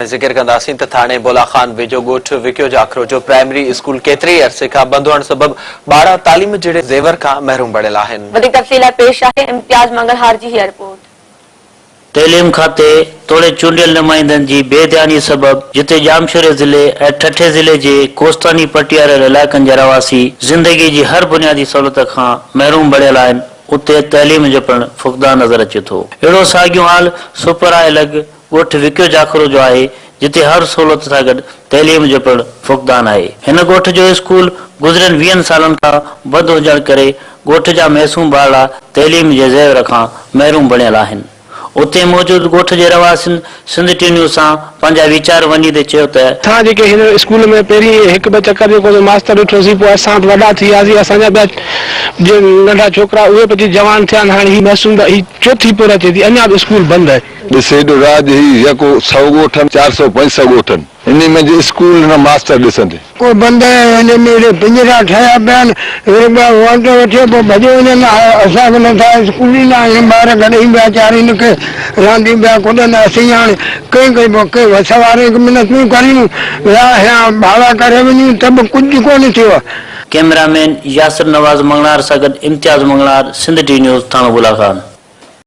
ذڪر ڪنداسين ته ٿاڻي بولا خان ويجهو ڳوٺ وڪيو جاکرو جو پرائمري اسڪول ڪيتري ئي عرصي کان بند هئڻ سبب ٻارڙا تعليم جهڙي زيور کان محروم بڻيل آهن. وڌيڪ تفصيل لاء پيش آهي امتياز مڱڻهار جي هيء رپورٽ. تعليم کاتي توڙي چونڊيل نمائندن جي بي ڌياني سبب جتي ڄامشوري ضلعي ۽ ٺٽي ضلعي جي ڪوستاني پٽياريل علائقن جا رهواسي زندگي جي هر بنيادي سهولت کان محروم بڻيل آهن اتي تعليم جو پڻ فقدان نظر اچي ٿو. اهڙو ساڳيون حال سپر هاء لڳ ڳوٺ وڪيو جاکرو جو آهي، جتي هر سهولت سان گڏ تعليم جو پڻ فقدان آهي. هن ڳوٺ جو اسڪول گذريل ويهن سالن کان بند هجڻ ڪري ڳوٺ جا معصوم ٻارڙا تعليم جي زيور کان محروم بڻيل آهن. اتي موجود ڳوٺ جي رهواسين سنڌ ٽي نيوز سان پنهنجا ويچار ونڊيندي چيو ته. اسان جيڪي هن اسڪول ۾ پهرين هڪ ٻه چڪر جيڪو سو ماستر ڏٺوسين پوء اسان به وڏا ٿي وياسين اسان جا ٻيا جي ننڍا ڇوڪرا اهي به اچي جوان ٿيا آهن هاڻي هي معصوم هي چوٿين پور اچي ٿي اڃا به اسڪول بند آهي. ڏس هيڏو راڄ هي يڪو سئو ڳوٺن چار سئو پنج سئو ڳوٺن انهي منجهه اسڪول نه ماستر ڏسندي. ڪو بند آهي هن ۾ اهڙي پڃرا ٺهيا پيا آهن رڳا وانٽ وٺي پوء ڀڄي وڃن اسان کي نٿا اسڪول ڏيندا آهن ٻار گڏ پيا چارين کي رانديون پيا ڪڏن اسين هاڻي ڪنهن کي به ڪنهن وس واري کي منتون ڪريون يا هيا ڀاڙا ڪري وڃون ته به ڪجهه ڪونه ٿيو آهي. ڪئميرا مين ياسر نواز مڱڻهار سان گڏ امتياز مڱڻهار، سنڌ ٽي نيوز، ٿاڻو بولا خان.